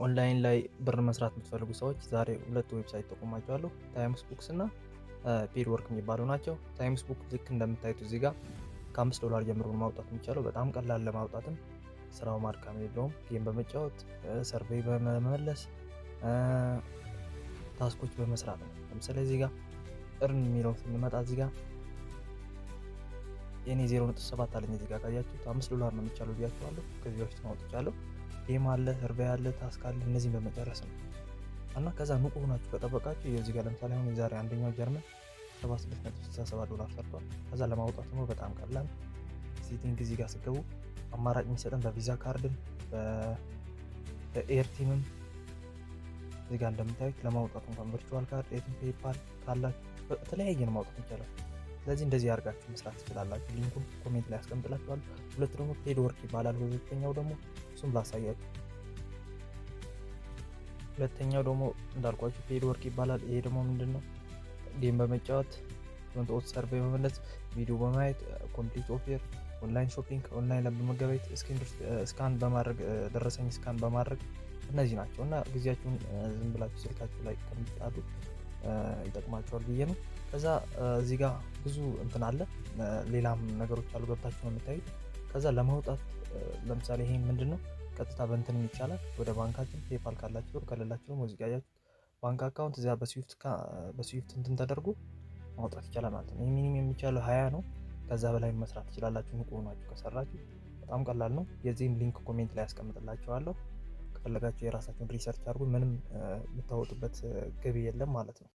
ኦንላይን ላይ ብር መስራት የምትፈልጉ ሰዎች ዛሬ ሁለት website ጠቁማቸዋለሁ። Times Books እና Paid Work የሚባሉ ናቸው። Times Book ልክ እንደምታዩት እዚህ ጋር ከ5 ዶላር ጀምሮ ማውጣት የሚቻለው፣ በጣም ቀላል፣ ለማውጣትም ስራው ማድካም የለውም። Game በመጫወት፣ survey በመመለስ፣ task ኦች በመስራት ነው። ለምሳሌ እዚህ ጋር earn የሚለውን ስንመጣ እዚህ ጋር የኔ 0.7 አለኝ። እዚህ ጋር ካያችሁት 5 ዶላር ነው የሚቻለው ብያችኋለሁ። ከዚህ በፊት ማውጥቻለሁ። Game አለ፣ survey አለ፣ task አለ። እነዚህን በመጨረስ ነው። እና ከዛ ንቁ ሆናችሁ ከጠበቃችሁ እዚህ ጋር ለምሳሌ አሁን የዛሬ አንደኛው ጀርመን 76.67 ዶላር ሰርቷል። ከዛ ለማውጣት ደግሞ በጣም ቀላል setting እዚህ ጋር ስገቡ አማራጭ የሚሰጠን በ Visa card ም በ AirTM ም እዚህ ጋር እንደምታዩት ለማውጣት እንኳን virtual card፣ ATM፣ PayPal ካላችሁ በተለያየ ነው ማውጣት ይቻላል። ስለዚህ እንደዚህ አድርጋችሁ መስራት ትችላላችሁ። Link ኡን comment ላይ አስቀምጥላችኋለሁ። ሁለት ደግሞ Paid Work ይባላል። ሁለተኛው ደግሞ እሱም ላሳያችሁ። ሁለተኛው ደግሞ እንዳልኳችሁ Paid Work ይባላል። ይሄ ደግሞ ምንድን ነው? Game በመጫወት፣ ኦት survey በመመለስ፣ ቪዲዮ በማየት፣ complete offer፣ online shopping፣ ኦንላይን በመገበየት፣ scan በማድረግ፣ ደረሰኝ scan በማድረግ እነዚህ ናቸው። እና ጊዜያችሁን ዝም ብላችሁ ስልካችሁ ላይ ከምትጣዱ ይጠቅማችኋል ብዬ ነው። ከዛ እዚህ ጋር ብዙ እንትን አለ፣ ሌላም ነገሮች አሉ፣ ገብታችሁ ነው የምታዩት። ከዛ ለማውጣት ለምሳሌ ይሄ ምንድን ነው? ቀጥታ በእንትንም ይቻላል፣ ወደ ባንካችን PayPal ካላችሁ፣ ከሌላችሁ ደግሞ እዚህ ጋር ያያችሁት bank account እዚያ በ SWIFT እንትን ተደርጎ ማውጣት ይቻላል ማለት ነው። ይህ minimum የሚቻለው 20 ነው። ከዛ በላይ መስራት ትችላላችሁ። ንቁ ሆናችሁ ከሰራችሁ በጣም ቀላል ነው። የዚህም link comment ላይ ያስቀምጥላችኋለሁ። ከፈለጋችሁ የራሳችሁን research አድርጉ። ምንም የምታወጡበት ገቢ የለም ማለት ነው።